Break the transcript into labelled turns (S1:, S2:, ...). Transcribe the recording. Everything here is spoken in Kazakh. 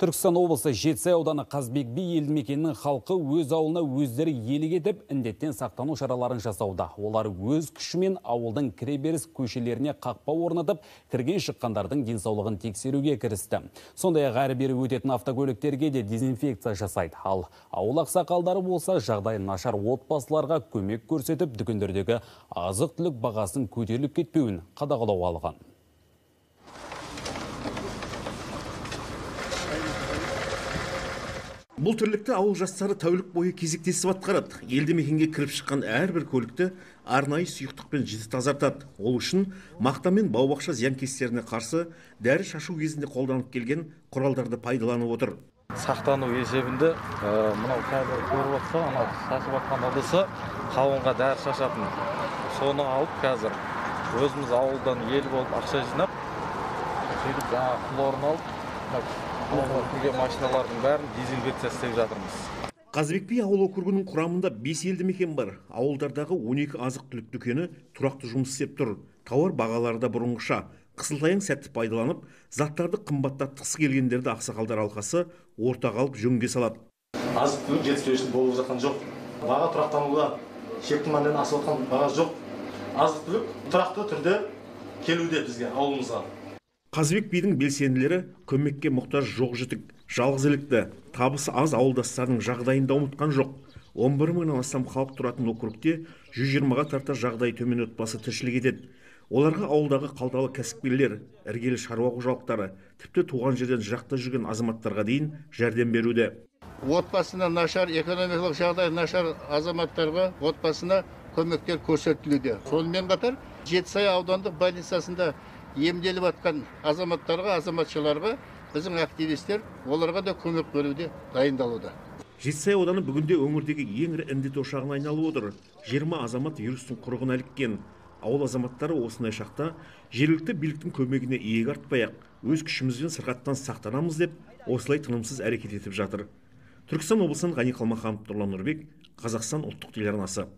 S1: Түркістан облысы Жетісай ауданы Қазбек би елді мекенінің халқы өз ауылына өздері иелік етіп, індеттен сақтану шараларын жасауда. Олар өз күшімен ауылдың кіреберіс көшелеріне қақпа орнатып, кірген шыққандардың денсаулығын тексеруге кірісті. Сондай-ақ әрі бері өтетін автокөліктерге де дезинфекция жасайды. Ал ауыл ақсақалдары болса, жағдайы нашар отбасыларға көмек көрсетіп, дүкендердегі азық-түлік бағасының көтеріліп кетпеуін қадағалауға алған.
S2: Бұл тірлікті ауыл жастары тәулік бойы кезектесіп атқарады. Елді мекенге кіріп шыққан әрбір көлікті арнайы сұйықтықпен жіті тазартады. Ол үшін мақта мен бау-бақша зиянкестеріне қарсы дәрі шашу кезінде қолданып келген құралдарды пайдаланып отыр.
S3: Сақтану есебінде мынау қазір көріп отырса, анау шашып жатқан ыдысы қауынға дәрі шашатын. Соны алып қазір өзіміз ауылдан ел болып ақша жинап, сөйтіп жаңағы хлорын алып, ауылға кірген машиналардың бәрін дезинфекция істеп жатырмыз.
S2: Қазыбек би ауыл округінің құрамында 5 елді мекен бар. Ауылдардағы 12 азық-түлік дүкені тұрақты жұмыс істеп тұр. Тауар бағалары да бұрынғыша. Қысылтаяң сәтті пайдаланып, заттарды қымбаттатқысы келгендерді ақсақалдар алқасы ортаға алып жөнге салады.
S4: Азық-түлік жетіспеушілік болып жатқан жоқ. Баға тұрақтануда, шекті мәннен асып жатқан баға жоқ. Азық-түлік тұрақты түрде келуде бізге, ауылымызға.
S2: Қазыбек бидің белсенділері көмекке мұқтаж жоқ жітік, жалғыз ілікті, табысы аз ауылдастарының жағдайын да ұмытқан жоқ. 11 мыңнан астам халық тұратын округте 120-ға тарта жағдайы төмен отбасы тіршілік етеді. Оларға ауылдағы қалталы кәсіпкерлер, іргелі шаруа қожалықтары, тіпті туған жерден жырақта жүрген азаматтарға дейін жәрдем беруде.
S5: Отбасына нашар, экономикалық жағдайы нашар азаматтарға отбасына көмектер көрсетілуде. Сонымен қатар Жетісай аудандық больницасында емделіп атқан азаматтарға, азаматшаларға біздің активистер оларға да көмек беруде дайындалуда.
S2: Жетісай ауданы бүгінде өңірдегі ең ірі індет ошағына айналып отыр. 20 азамат вирустың құрығына іліккен. Ауыл азаматтары осындай шақта жергілікті биліктің көмегіне иек артпай-ақ, өз күшімізбен сырқаттан сақтанамыз деп осылай тынымсыз әрекет етіп жатыр. Түркістан облысынан Ғани Қалмаханов, Нұрлан Нұрбек, Қазақстан ұлттық телеарнасы.